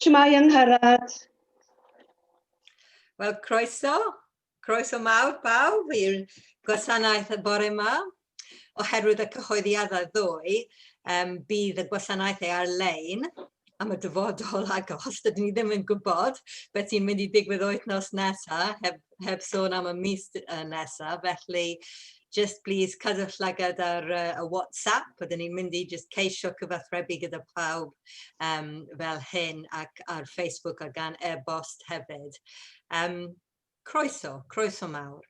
Shwmae Angharad? Wel, croeso. Croeso mawr bawb i'r gwasanaeth y bore yma. Oherwydd y cyhoeddiadau ddoe, um, bydd y gwasanaethau ar-lein am y dyfodol agos. Dydyn ni ddim yn gwybod beth sy'n mynd i digwydd wythnos nesaf, heb, heb sôn am y mis nesaf. Felly, just please cadwch llygad ar y WhatsApp. Byddwn ni'n mynd i just ceisio cyfathrebu gyda pawb um, fel hyn ac ar Facebook a gan e-bost hefyd. Um, croeso, croeso mawr.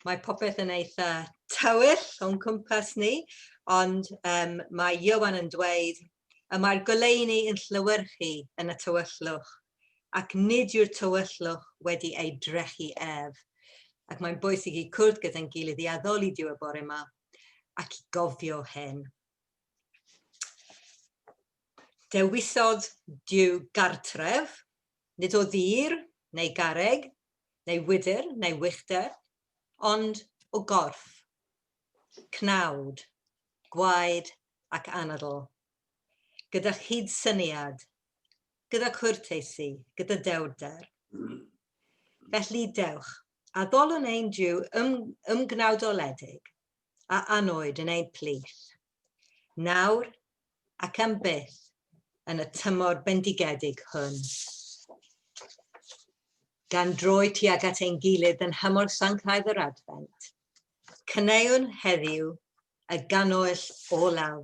Mae popeth yn eitha tywyll o'n cwmpas ni, ond um, mae Ioan yn dweud, y mae'r goleuni yn llewyrchu yn y tywyllwch, ac nid yw'r tywyllwch wedi ei drechu ef. Ac mae'n bwysig i cwrdd gyda'n gilydd i addoli Duw y bore yma ac i gofio hyn. Dewisodd Duw gartref, nid o ddur neu garreg, neu wydr neu wychder, ond o gorff, cnawd, gwaed ac anadl, gyda chydsyniad, gyda chwrteisi, gyda dewrder. Felly dewch, addolwn ein Duw ym, ymgnawdoledig a anwyd yn ein plith, nawr ac am byth yn y tymor bendigedig hwn. Gan droi tuag at ein gilydd yn nhymor sanctaidd yr Adfent, cyneuwn heddiw y gannwyll olaf.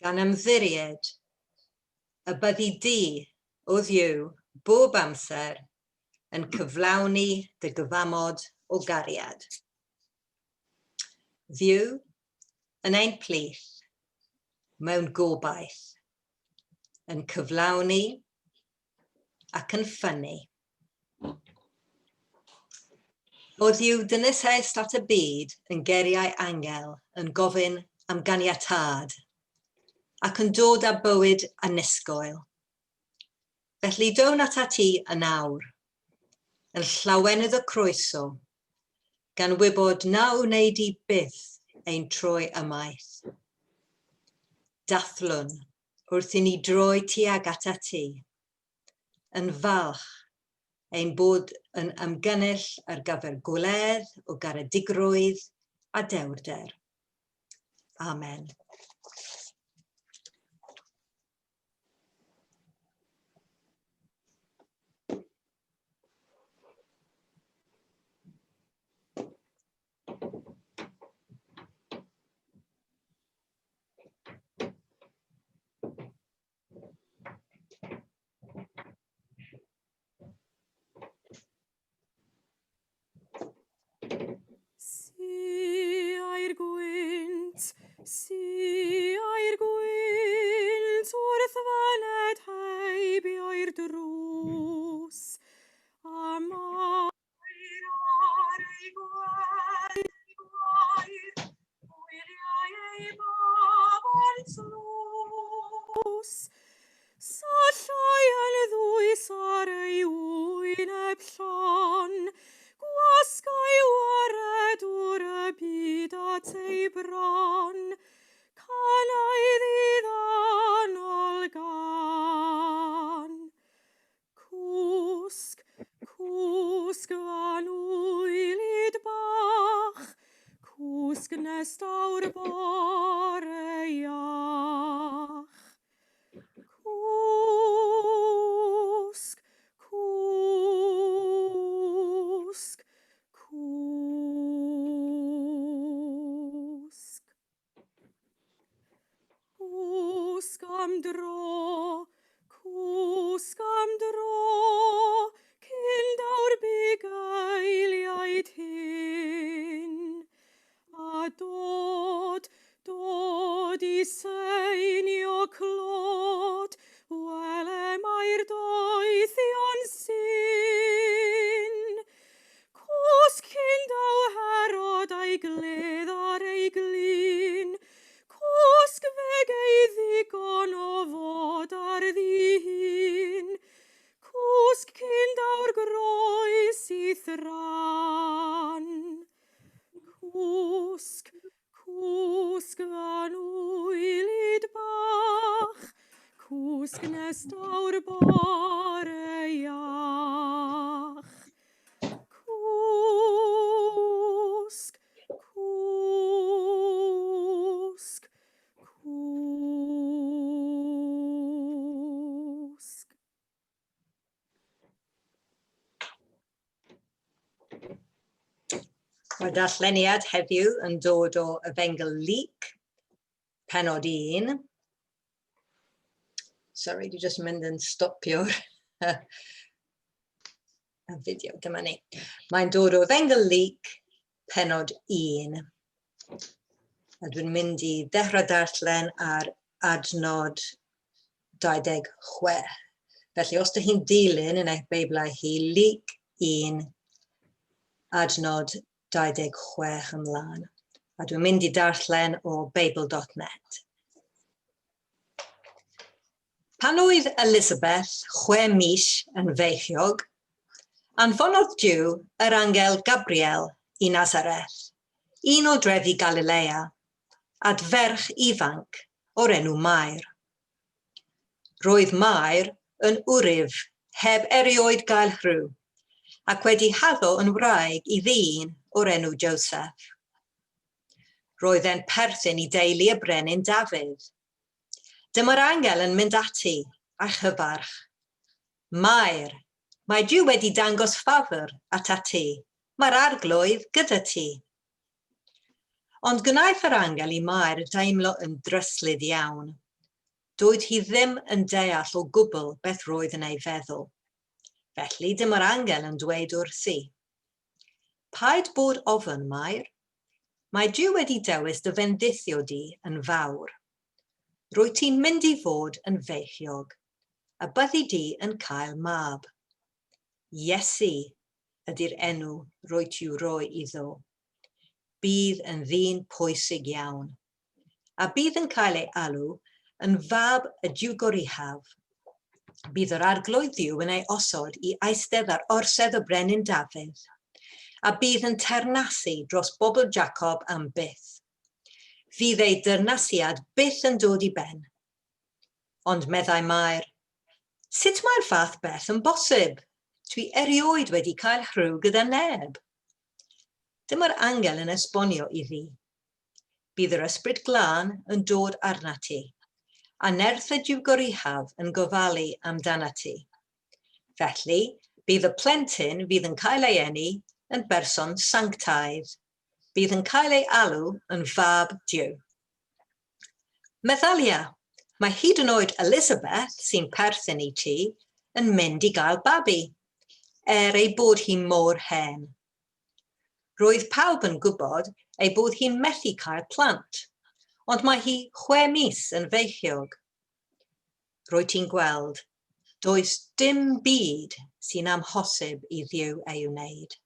Gan ymddiried y byddi di, O Dduw, bob amser yn cyflawni dy gyfamod o gariad. Dduw, yn ein plith, mewn gobaith, yn cyflawni ac yn ffynnu. O Dduw, dynes at y byd yn geriau angel yn gofyn am ganiatâd ac yn dod â bywyd annisgwyl. Felly down atat ti yn awr, yn llawenydd y croeso, gan wybod na wnei di byth ein troi ymaith. Dathlwn wrth i ni droi tuag atat ti, yn falch ein bod yn ymgynnull ar gyfer gwledd o garedigrwydd a dewrder. Amen. Siai'r gwynt, siai'r gwynt wrth fyned heibio'r drws, a Mair ar ei gwely gwair, gwyliai ei mab yn tlws. Sallai yn ddwys ar ei wyneb llon, gwasgai waredwr y byd at ei bron, canai ddiddanol gan. Cwsg, cwsg f'anwylyd bach, cwsg nes daw'r bore iach. Cwsg, cwsg, cwsg. Cwsg am dro, cwsg am dro, cyn daw'r bugeiliaid hyn. A dod, dod i seinio clod, wele mae'r doethion syn. Cwsg nes daw'r bore iach. Cwsg, cwsg, cwsg. Mae'r darlleniad heddiw yn dod o Efengyl Luc, penod 1. Sorry, dwi jyst yn mynd yn stopio'r y fideo. Dyma ni. Mae'n dod o Efengyl Luc, penod 1. A dwi'n mynd i ddechrau darllen ar adnod 26. Felly, os ydych chi'n dilyn yn eich Beiblau chi, Luc 1, adnod 26 ymlaen. A dwi'n mynd i darllen o Beibl.net. Pan oedd Elizabeth chwe mis yn feichiog, anfonodd Duw yr angel Gabriel i Nazareth, un o drefi Galilea, at ferch ifanc o'r enw Mair. Roedd Mair yn wryf heb erioed gael rhyw, ac wedi haddo yn wraig i ddyn o'r enw Joseph. Roedd e'n perthyn i deulu y brenin Dafydd. Dyma'r angel yn mynd ati a chyfarch. Mair, mae Duw wedi dangos ffafr atat ti, mae'r Arglwydd gyda ti. Ond gwnaeth yr angel i Mair deimlo yn ddryslyd iawn. Doedd hi ddim yn deall o gwbl beth roedd yn ei feddwl. Felly dyma'r angel yn dweud wrthi, Paid bod ofn, Mair. Mae Duw wedi dewis dy fendithio di yn fawr. Rwyt ti'n mynd i fod yn feichiog, a byddi di yn cael mab. Iesu ydy'r enw rwyt i'w roi iddo. Bydd yn ddyn pwysig iawn, a bydd yn cael ei alw yn fab y Duw Goruchaf. Bydd yr Arglwydd Dduw yn ei osod i eistedd ar orsedd y brenin Dafydd, a bydd yn teyrnasu dros bobl Jacob am byth. Fydd ei dyrnasiad byth yn dod i ben. Ond meddai Mair, Sut mae'r fath beth yn bosib? Dwi erioed wedi cael rhyw gyda neb. Dyma'r angel yn esbonio iddi. Bydd yr Ysbryd Glân yn dod arnat ti, a nerth y Duw Goruchaf yn gofalu amdanat ti. Felly, bydd y plentyn fydd yn cael ei eni yn berson sanctaidd. Bydd yn cael ei alw yn Fab Duw. Meddylia, mae hyd yn oed Elizabeth, sy'n perthyn i ti, yn mynd i gael babi, er ei bod hi mor hen. Roedd pawb yn gwybod ei bod hi'n methu cael plant, ond mae hi chwe mis yn feichiog. Rwyt ti'n gweld, does dim byd sy'n amhosib i Dduw ei wneud.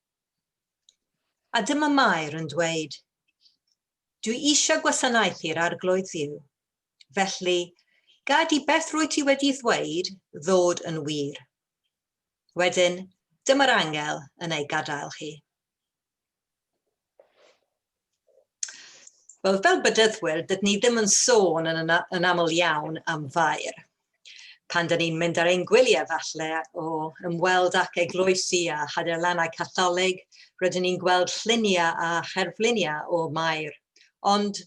A dyma Mair yn dweud, Dwi eisiau gwasanaethu'r Arglwydd Dduw. Felly, gad i beth rwyt ti wedi ddweud ddod yn wir. Wedyn, dyma'r angel yn ei gadael hi. Wel, fel bedyddwyr, dydyn ni ddim yn sôn yn, yn aml iawn am Fair. Pan dyn ni'n mynd ar ein gwyliau falle o ymweld ac eglwysi a chadeirlannau Catholig, rydyn ni'n gweld lluniau a cherfluniau o Mair. Ond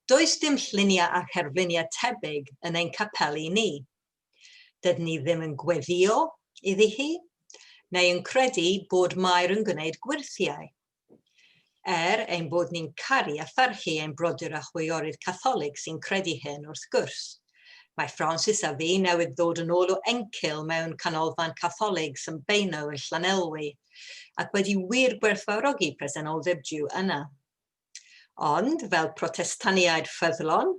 does dim lluniau a cherfluniau tebyg yn ein capeli ni. Dydyn ni ddim yn gweddïo iddi hi, neu yn credu bod Mair yn gwneud gwyrthiau. Er ein bod ni'n caru a pharchu ein brodyr a chwiorydd Catholig sy'n credu hyn, wrth gwrs. Mae Francis a fi newydd ddod yn ôl o encil mewn canolfan Catholig St Beuno yn Llanelwy, ac wedi wir gwerthfawrogi presenoldeb Duw yna. Ond, fel Protestaniaid ffyddlon,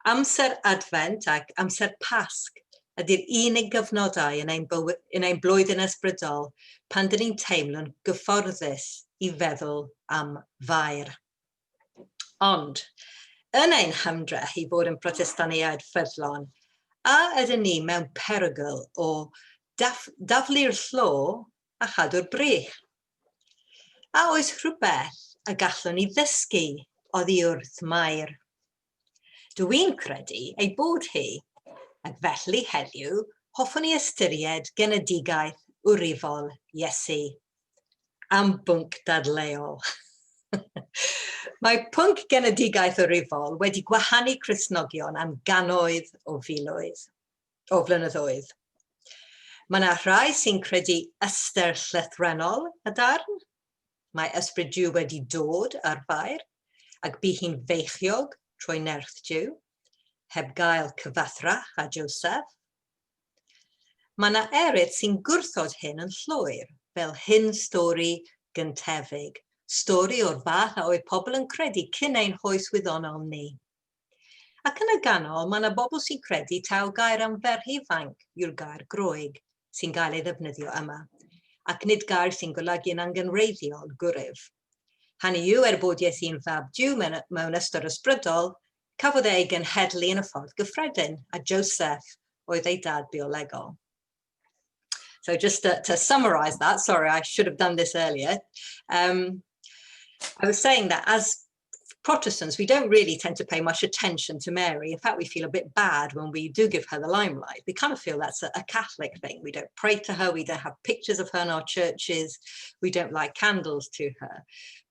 amser Adfent ac amser Pasg ydy'r unig gyfnodau yn ein, yn ein blwyddyn ysbrydol pan dyn ni'n teimlo'n gyfforddus i feddwl am Fair. Ond, yn ein hymdrech i fod yn Protestaniaid ffyddlon, a ydyn ni mewn perygl o daf daflu'r llo a chadw'r brych? A oes rhywbeth y gallwn ni ddysgu oddi wrth Mair? Dw i'n credu ei bod hi, Ac felly heddiw, hoffwn i ystyried genedigaeth wrifol Iesu am bwnc dadleuol. Mae pwnc genedigaeth wrifol wedi gwahanu Cristnogion am gannoedd o filoedd o flynyddoedd. Mae yna rhai sy'n credu ystyr llythrennol y darn. Mae ysbryd Duw wedi dod ar Fair, ac bu hi'n feichiog trwy nerth Duw, heb gael cyfathrach â Joseph. Mae yna eraill sy'n gwrthod hyn yn llwyr, fel hyn stori gyntefig, stori o'r fath a oedd pobl yn credu cyn ein hoes wyddonol ni. Ac yn y ganol, mae yna bobl sy'n credu taw gair am ferch ifanc yw'r gair Groeg sy'n gael ei ddefnyddio yma, ac nid gair sy'n golygu yn angenrheidiol gwryf. Hynny yw, er bod Iesu'n fab Duw mewn, mewn ystod ysbrydol, Cafodd e ei genhedlu yn y ffordd gyffredin, a Joseph oedd ei dad biolegol. So just to summarise that, sorry, I should have done this earlier. I was saying that as Protestants, we don't really tend to pay much attention to Mary. In fact, we feel a bit bad when we do give her the limelight. We kind of feel that's a Catholic thing. We don't pray to her. We don't have pictures of her in our churches. We don't light candles to her.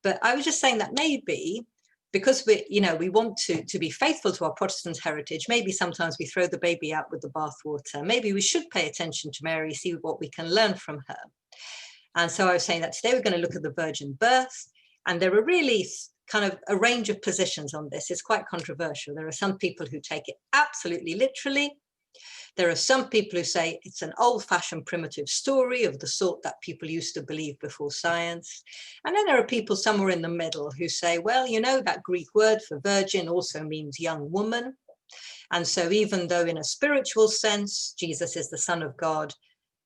But I was just saying that maybe because we want to be faithful to our Protestant heritage, maybe sometimes we throw the baby out with the bathwater. Maybe we should pay attention to Mary, see what we can learn from her. And so I was saying that today we're going to look at the virgin birth, and there are really kind of a range of positions on this. It's quite controversial. There are some people who take it absolutely literally. There are some people who say it's an old-fashioned primitive story of the sort that people used to believe before science. And then there are people somewhere in the middle who say, well, that Greek word for virgin also means young woman. And so even though in a spiritual sense, Jesus is the son of God,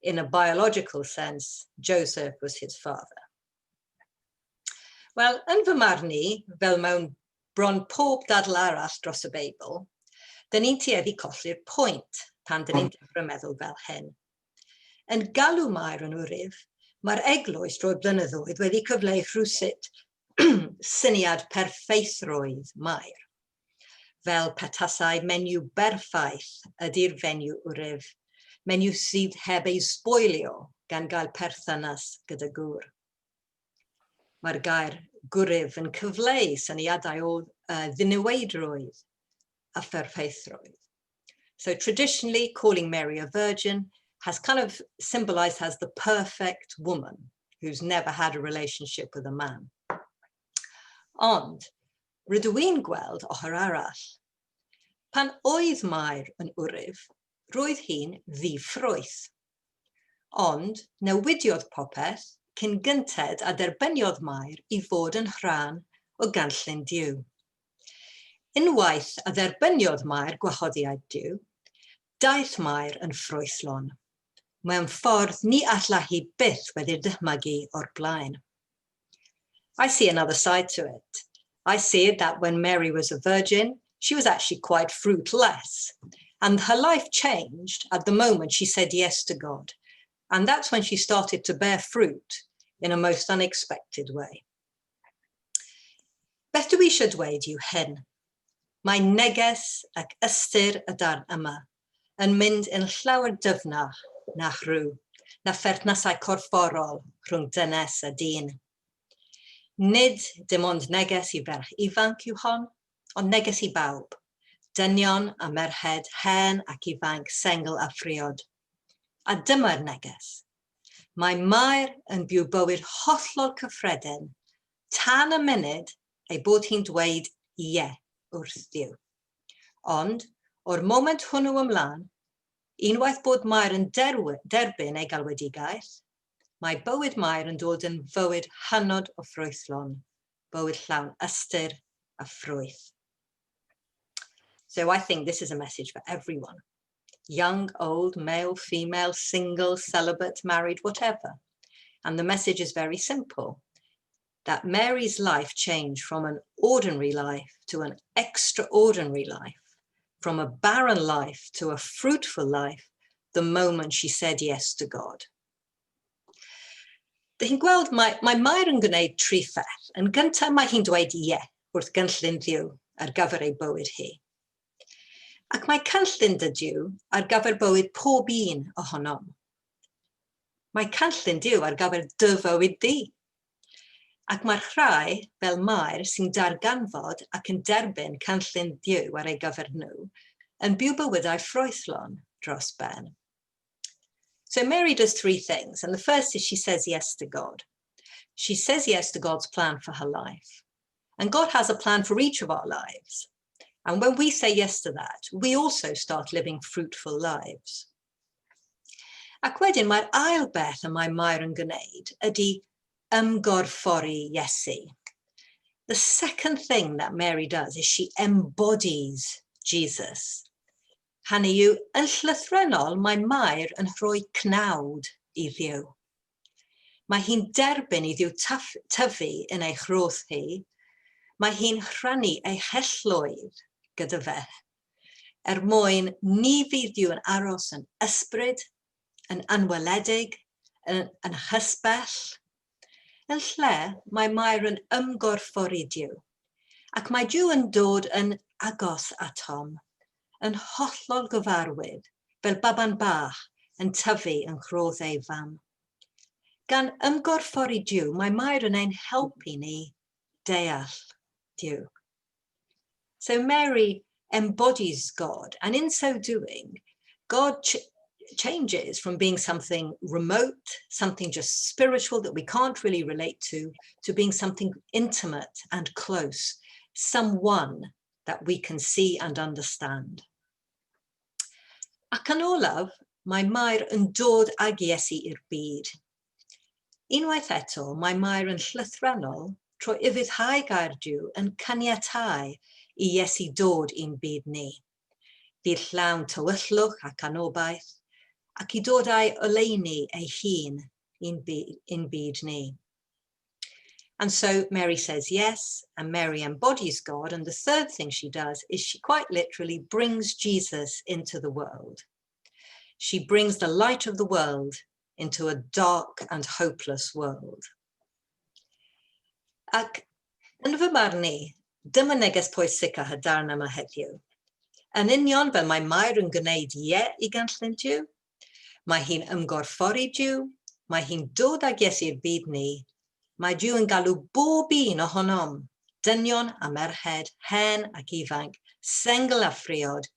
in a biological sense, Joseph was his father. Wel, yn fy marn i, fel mewn bron pob dadl arall dros y Beibl, dyn ni'n tueddu colli'r pwynt pan dyn ni'n dechrau meddwl fel hyn. Yn galw Mair yn wyryf, mae'r eglwys drwy'r blynyddoedd wedi cyfleu rhywsut syniad perffeithrwydd Mair. Fel petasai menyw berffaith ydy'r fenyw wyryf, menyw sydd heb ei sboilio gan gael perthynas gyda gŵr. Mae'r gair gwryf yn cyfleu syniadau o ddiniweidrwydd a pherffeithrwydd. So traditionally, calling Mary a virgin has kind of symbolized as the perfect woman who's never had a relationship with a man. Ond, rydw i'n gweld ochr arall. Pan oedd Mair yn wyryf, roedd hi'n ddi-ffrwyth. Ond newidiodd popeth cyn gynted a derbyniodd Mair i fod yn rhan o gynllun Duw. Unwaith a dderbyniodd Mair gwahoddiad Duw, daeth Mair yn ffrwythlon, mewn ffordd ni allai hi byth wedi'r dychmygu o'r blaen. I see another side to it. I see that when Mary was a virgin, she was actually quite fruitless. And her life changed at the moment she said yes to God. And that's when she started to bear fruit in a most unexpected way. Beth dwi eisiau dweud yw hyn. Mae neges ac ystyr y darn yma yn mynd yn llawer dyfnach na rhyw, na pherthnasau corfforol rhwng dynes a dyn. Nid dim ond neges i ferch ifanc yw hon, ond neges i bawb, dynion a merched, hen ac ifanc, sengl a phriod. A dyma'r neges. Mae Mair yn byw bywyd hollol cyffredin tan y munud ei bod hi'n dweud ie wrth Dduw. Ond, o'r moment hwnnw ymlaen, unwaith bod Mair yn derbyn ei galwedigaeth, mae bywyd Mair yn dod yn fywyd hynod o ffrwythlon, bywyd llawn ystyr a ffrwyth. So I think this is a message for everyone. Young, old, male, female, single, celibate, married, whatever. And the message is very simple: that Mary's life changed from an ordinary life to an extraordinary life, from a barren life to a fruitful life, the moment she said yes to God. Dych chi'n gweld, mae Mair yn gwneud tri pheth. Yn gyntaf, mae hi'n dweud ie wrth gynllun Dduw ar gyfer ei bywyd hi. Ac mae cynllun 'da Duw ar gyfer bywyd pob un ohonom. Mae cynllun Duw ar gyfer dy fywyd di. Ac mae'r rhai, fel Mair, sy'n darganfod ac yn derbyn cynllun Duw ar eu gyfer nhw, yn byw bywydau ffrwythlon dros ben. So Mary does three things, and the first is she says yes to God. She says yes to God's plan for her life. And God has a plan for each of our lives. And when we say yes to that, we also start living fruitful lives. Ac wedyn mae'r ail beth y mae Mair yn gwneud ydy ymgorffori Iesu. The second thing that Mary does is she embodies Jesus. Hynny yw, yn llythrennol, mae Mair yn rhoi cnawd i Dduw. Mae hi'n derbyn i Dduw tyfu yn ei chroth hi. Mae hi'n rhannu ei helloedd gyda fe. Er mwyn ni fydd Duw yn aros yn ysbryd, yn anweledig, yn anghysbell. Yn lle, mae Mair yn ymgorffori Duw, ac mae Duw yn dod yn agos atom, yn hollol gyfarwydd, fel baban bach yn tyfu yng nghroth ei fam. Gan ymgorffori Duw, mae Mair yn ein helpu ni deall Duw. So Mary embodies God, and in so doing, God changes from being something remote, something just spiritual that we can't really relate to, to being something intimate and close, someone that we can see and understand. Ac yn olaf, mae Mair yn dod ag Iesu i'r byd. Unwaith eto, mae Mair yn llythrennol trwy ufuddhau gair Duw yn caniatáu i Iesu dod i'n byd ni. Byd llawn tywyllwch ac anobaith, ac i dod â'i oleuni ei hun i'n byd ni. And so Mary says yes, and Mary embodies God. And the third thing she does is she quite literally brings Jesus into the world. She brings the light of the world into a dark and hopeless world. Ac yn fy marn i, dyma neges pwysicaf y darn yma heddiw. Yn union fel mae Mair yn gwneud ie i gynllun Duw, mae hi'n ymgorffori Duw, mae hi'n dod ag Iesu i'r byd ni, mae Duw yn galw bob un ohonom, dynion a merched, hen ac ifanc, sengl a phriod,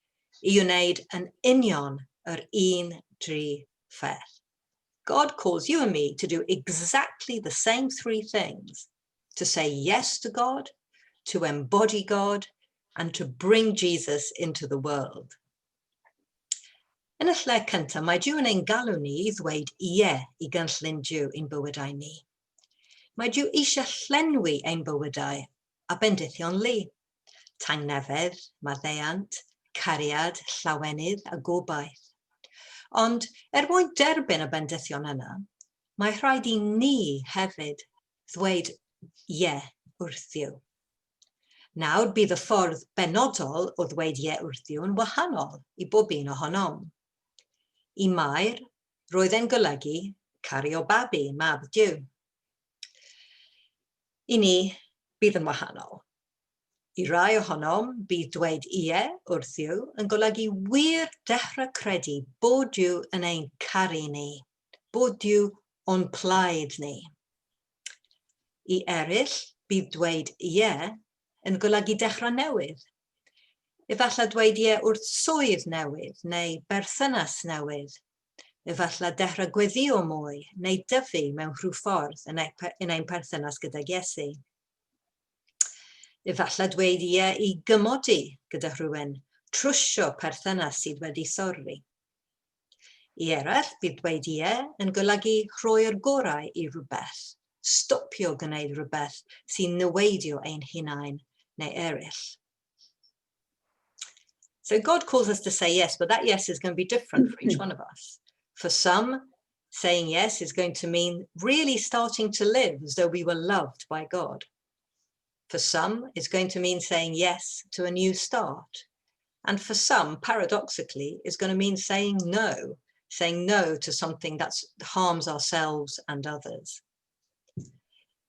i wneud yn union yr un dri pheth. God calls you and me to do exactly the same three things: to say yes to God, to embody God, and to bring Jesus into the world. Yn y lle cyntaf, mae Duw yn ein galw ni i ddweud ie i gynllun Duw i'n bywydau ni. Mae Duw eisiau llenwi ein bywydau a bendithion lu. Tangnefedd, maddeuant, cariad, llawenydd a gobaith. Ond er mwyn derbyn y bendithion yna, mae rhaid i ni hefyd ddweud ie wrth Dduw. Nawr, bydd y ffordd benodol o ddweud ie wrth Dduw yn wahanol i bob un ohonom. I Mair, roedd e'n golygu cario babi, mab Duw. I ni, bydd yn wahanol. I rai ohonom, bydd dweud ie wrth Dduw yn golygu wir dechrau credu bod Duw yn ein caru ni, bod Duw o'n plaid ni. I eraill, bydd dweud ie yn golygu dechrau newydd. Efallai dweud ie wrth swydd newydd neu berthynas newydd. Efallai dechrau gweddïo mwy neu dyfu mewn rhyw ffordd yn, yn ein perthynas gydag Iesu. Efallai dweud ie i gymodi gyda rhywun, trwsio perthynas sydd wedi thorri. I eraill, bydd dweud ie yn golygu rhoi'r gorau i rhywbeth, stopio gwneud rhywbeth sy'n niweidio ein hunain neu eraill. So God calls us to say yes, but that yes is going to be different for each one of us. For some, saying yes is going to mean really starting to live as though we were loved by God. For some, it's going to mean saying yes to a new start. And for some, paradoxically, it's going to mean saying no to something that harms ourselves and others.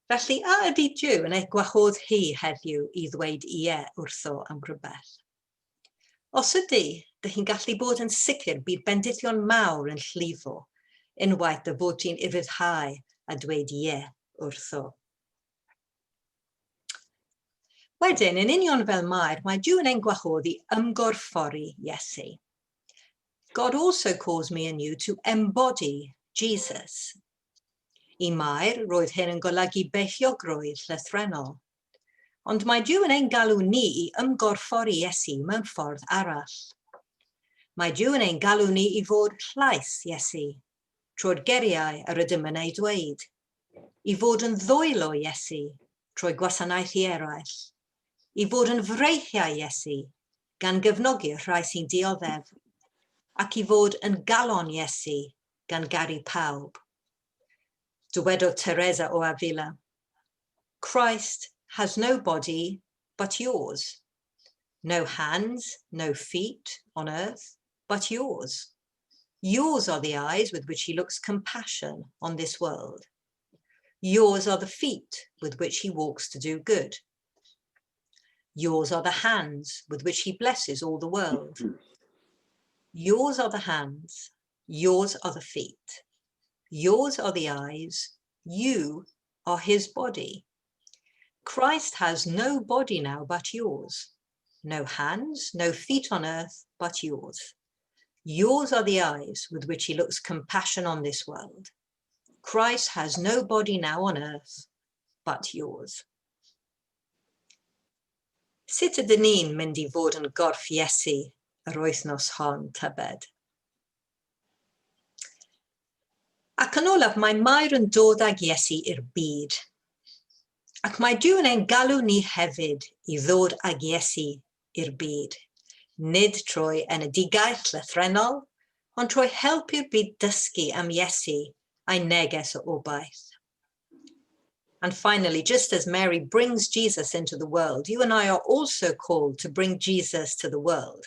Felly, a ydy Duw yn eich gwahodd chi heddiw i ddweud ie wrtho am rhywbeth? Os ydy, dych chi'n gallu bod yn sicr bydd bendithion mawr yn llifo unwaith dy fod ti'n ufuddhau a dweud ie wrtho. Wedyn, yn union fel Mair, mae Duw yn ein gwahodd i ymgorffori Iesu. God also calls me and you to embody Jesus. I Mair, roedd hyn yn golygu beichiogrwydd llythrennol. Ond mae Duw yn ein galw ni i ymgorffori Iesu mewn ffordd arall. Mae Duw yn ein galw ni i fod llais Iesu, trwy'r geiriau yr ydym yn eu dweud, i fod yn ddwylo Iesu trwy gwasanaethu eraill, i fod yn freichiau Iesu gan gefnogi'r rhai sy'n dioddef, ac i fod yn galon Iesu gan garu pawb. Dywedodd Teresa o Avila, Christ has no body but yours, no hands, no feet on earth but yours. Yours are the eyes with which he looks compassion on this world. Yours are the feet with which he walks to do good. Yours are the hands with which he blesses all the world. Yours are the hands, yours are the feet, yours are the eyes, you are his body. Christ has no body now but yours, no hands, no feet on earth but yours. Yours are the eyes with which he looks compassion on this world. Christ has no body now on earth but yours. Sut ydyn ni'n mynd i fod yn gorff Iesu yr wythnos hon, tybed? Ac yn olaf, mae Mair yn dod ag Iesu i'r byd. Ac mae Duw yn ein galw ni hefyd i ddod ag Iesu i'r byd. Nid trwy enedigaeth llythrennol, ond trwy helpu'r byd dysgu am Iesu a'i neges o obaith. And finally, just as Mary brings Jesus into the world, you and I are also called to bring Jesus to the world.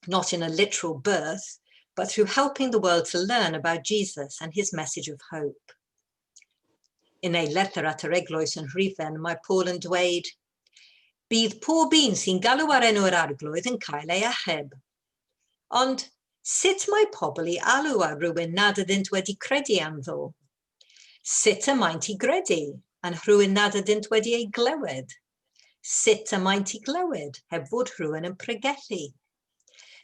Not in a literal birth, but through helping the world to learn about Jesus and his message of hope. Yn ei lythyr at yr eglwys yn Rhufain, mae Paul yn dweud, Bydd pob un sy'n galw ar enw yr Arglwydd yn cael ei achub. Ond sut mae pobl i alw ar rywun nad ydynt wedi credu anddo? Sut y maent i gredu yn rhywun nad ydynt wedi ei glywed? Sut y maent i glywed heb fod rhywun yn pregethu?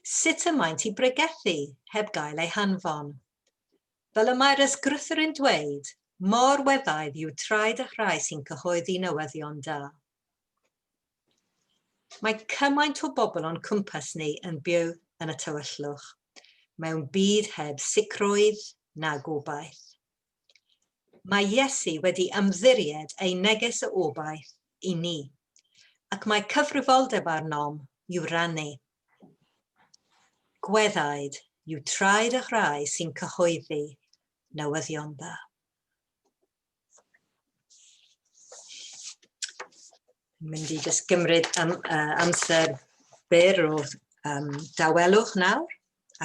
Sut y maent i bregethu heb gael eu hanfon? Fel y mae'r ysgrythur yn dweud, mor weddaidd yw traed y rhai sy'n cyhoeddi newyddion da. Mae cymaint o bobl o'n cwmpas ni yn byw yn y tywyllwch, mewn byd heb sicrwydd na gobaith. Mae Iesu wedi ymddiried ei neges o obaith i ni, ac mae cyfrifoldeb arnom i'w rannu. Gweddaid yw traed y rhai sy'n cyhoeddi newyddion da. Mynd i jyst gymryd am, amser byr o dawelwch nawr,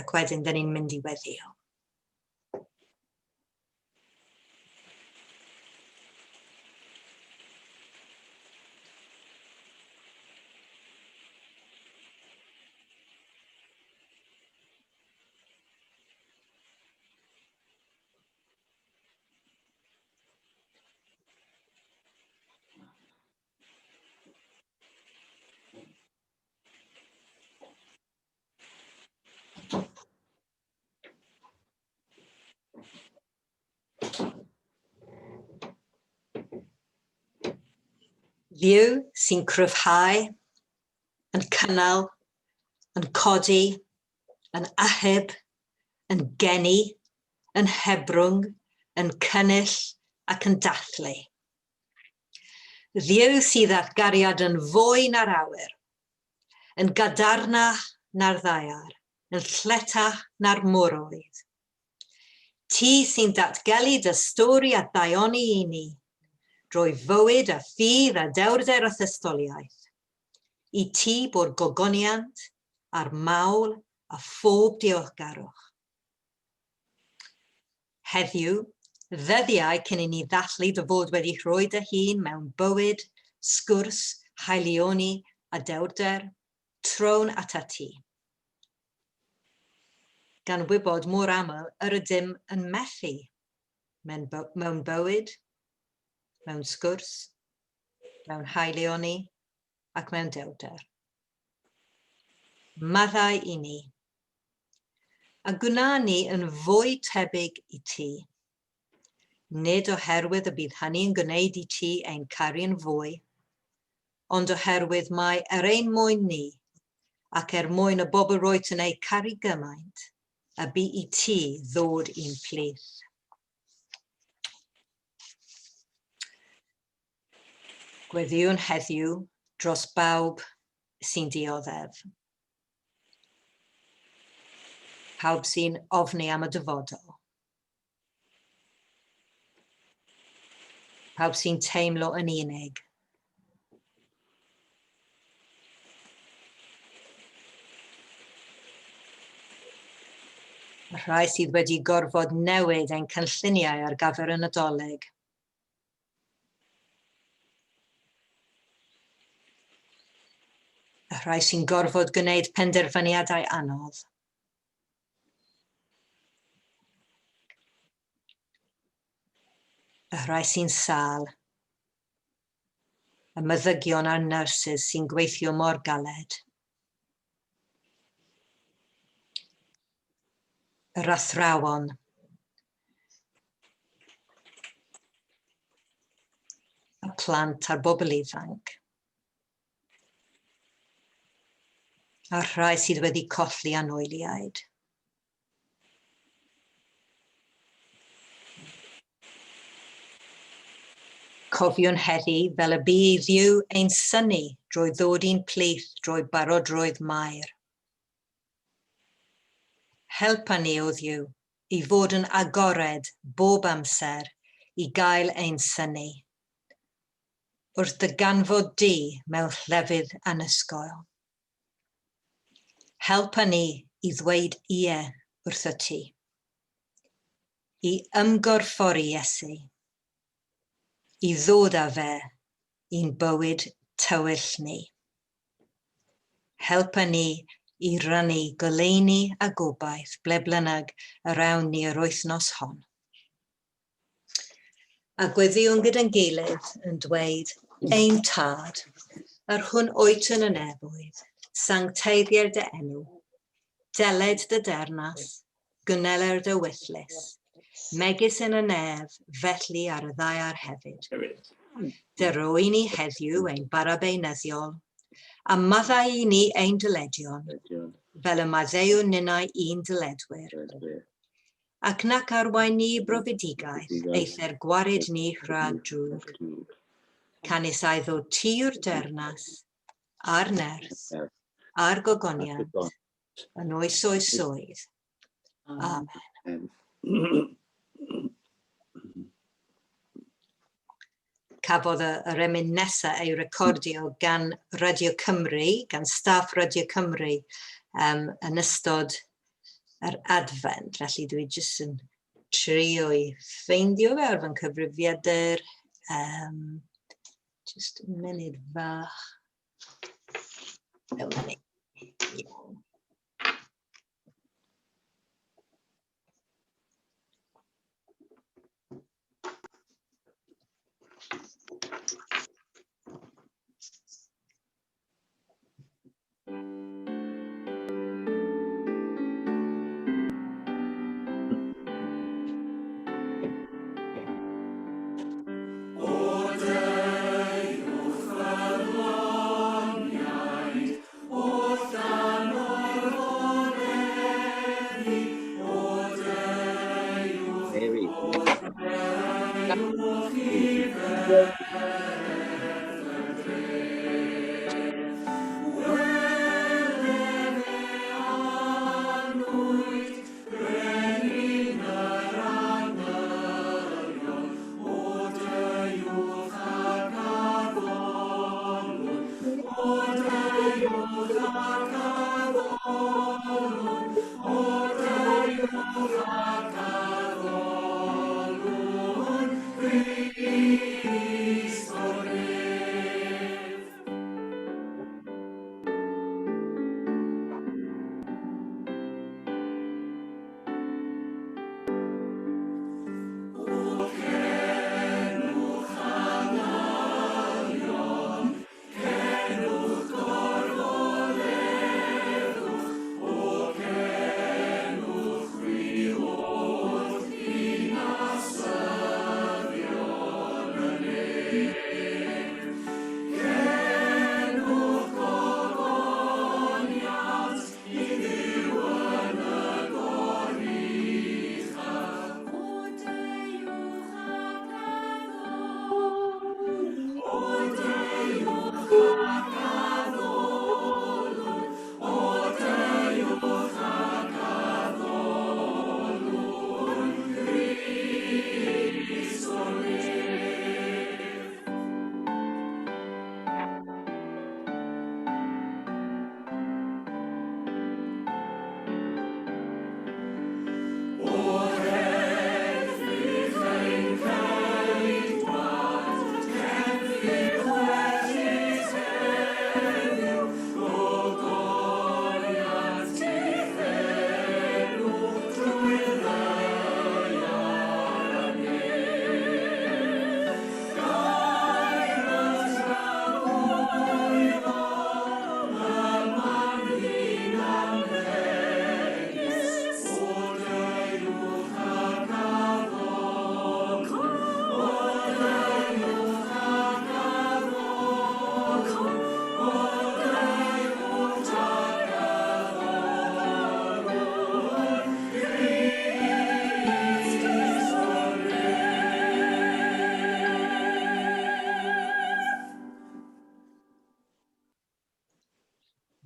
ac wedyn dyn ni'n mynd i weddio. Dduw sy'n cryfhau, yn cynnal, yn codi, yn achub, yn geni, yn hebrwng, yn cynnull ac yn dathlu. Dduw sydd â'th gariad yn fwy na'r awyr, yn gadarnach na'r ddaear, yn lletach na'r moroedd. Ti sy'n datgelu dy stori a daioni i ni, drwy fywyd a ffydd a dewrder a thystoliaeth. I ti bo'r gogoniant a'r mawl a phob diolchgarwch. Heddiw, ddyddiau cyn i ni ddathlu dy fod wedi rhoi dy hun mewn bywyd, sgwrs, haelioni a dewrder, Trown atat ti. Gan wybod mor aml yr ydym yn methu mewn, mewn bywyd, mewn sgwrs, mewn haelioni ac mewn dewrder. Maddau i ni, a gwna ni yn fwy tebyg i ti. Nid oherwydd y bydd hynny'n gwneud i ti ein caru'n fwy, ond oherwydd mai er ein mwyn ni, ac er mwyn y bobl rwyt yn eu caru gymaint, y bu i ti ddod i'n plith. Gweddïwn heddiw dros bawb sy'n dioddef. Pawb sy'n ofni am y dyfodol. Pawb sy'n teimlo yn unig. Y rhai sydd wedi gorfod newid ein cynlluniau ar gyfer y Nadolig. Y rhai sy'n gorfod gwneud penderfyniadau anodd. Y rhai sy'n sâl. Y meddygion a'r nyrsys sy'n gweithio mor galed. Yr athrawon. Y plant a'r bobl ifanc. A'r rhai sydd wedi colli anwyliaid. Cofiwn heddi fel y bu i Dduw ein synnu drwy ddod i'n plith drwy barodrwydd Mair. Helpa ni, O Dduw, i fod yn agored bob amser i gael ein synnu, wrth dy ganfod di mewn llefydd anysgoel. Helpa ni i ddweud ie wrtho ti. I ymgorffori Iesu. I ddod â fe i'n bywyd tywyll ni. Helpa ni i rannu goleuni a gobaith ble bynnag yr awn ni yr wythnos hon. A gweddïwn gyda'n gilydd yn dweud, Ein Tad, yr hwn wyt yn y nefoedd, sancteiddier dy enw, deled dy dernas, gwneler dy wythlys, megis yn y nef, felly ar y ddaear hefyd. Dy roi ni heddiw ein bara beunyddiol, a maddau i ni ein dyledion, fel y maddeuwn ninnau i'n dyledwyr. Ac nac arwain ni i brofedigaeth, eithr gwared ni rhag drwg. Canys aeddo ti yw'r deyrnas, a'r nerth, a'r gogoniant, yn oes oesoedd. Amen. Cafodd y, yr emyn nesaf ei recordio gan Radio Cymru, gan staff Radio Cymru um, yn ystod yr Adfent. Felly dwi jyst yn trio i ffeindio fe ar fy nghyfrifiadur. Um, just munud fach. Dyma ni. Iawn. Mary.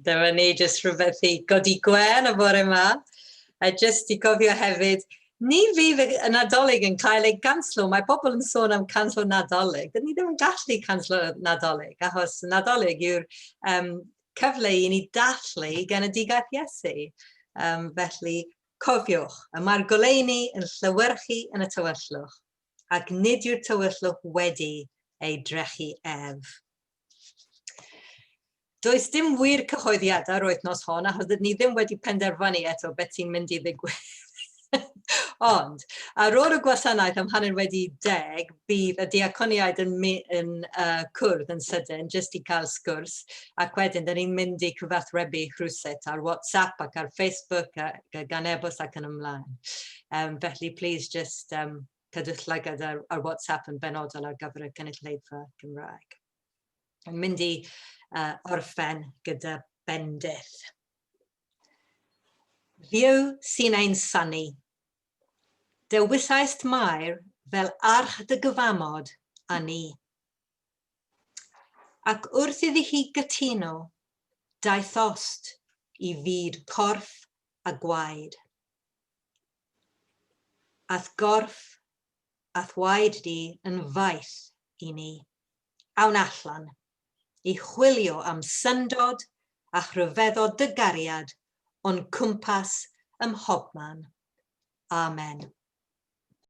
Dyma ni, jyst rhywbeth i godi gwên y bore yma. A jyst i gofio hefyd, ni fydd y Nadolig yn cael ei ganslo. Mae pobl yn sôn am canslo Nadolig. Dyn ni ddim yn gallu canslo Nadolig, achos Nadolig yw'r um, cyfle i ni dathlu genedigaeth Iesu. Um, felly, cofiwch, y mae'r goleuni yn llewyrchu yn y tywyllwch, ac nid yw'r tywyllwch wedi ei drechu ef. Does dim wir cyhoeddiadau yr wythnos hon, achos dydyn ni ddim wedi penderfynu eto beth sy'n mynd i ddigwydd. Ond, ar ôl y gwasanaeth am 10:30, bydd y diaconiaid yn, yn uh, cwrdd yn sydyn, jyst i cael sgwrs, ac wedyn, dyn ni'n mynd i cyfathrebu rhywsut ar WhatsApp ac ar Facebook a, gan e-bost ac yn ymlaen. Um, felly, please just um, cadw'ch llygad ar, ar WhatsApp yn benodol ar gyfer y cynulleidfa Gymraeg. Yn mynd i uh, orffen gyda bendith. Dduw sy'n ein synnu. Dewisaist Mair fel arch dy gyfamod â ni. Ac wrth iddi hi gytuno, daethost i fyd corff a gwaed. A'th gorff a'th waed di yn faeth i ni. Awn allan i chwilio am syndod a rhyfeddod dy gariad o'n cwmpas ym mhobman. Amen.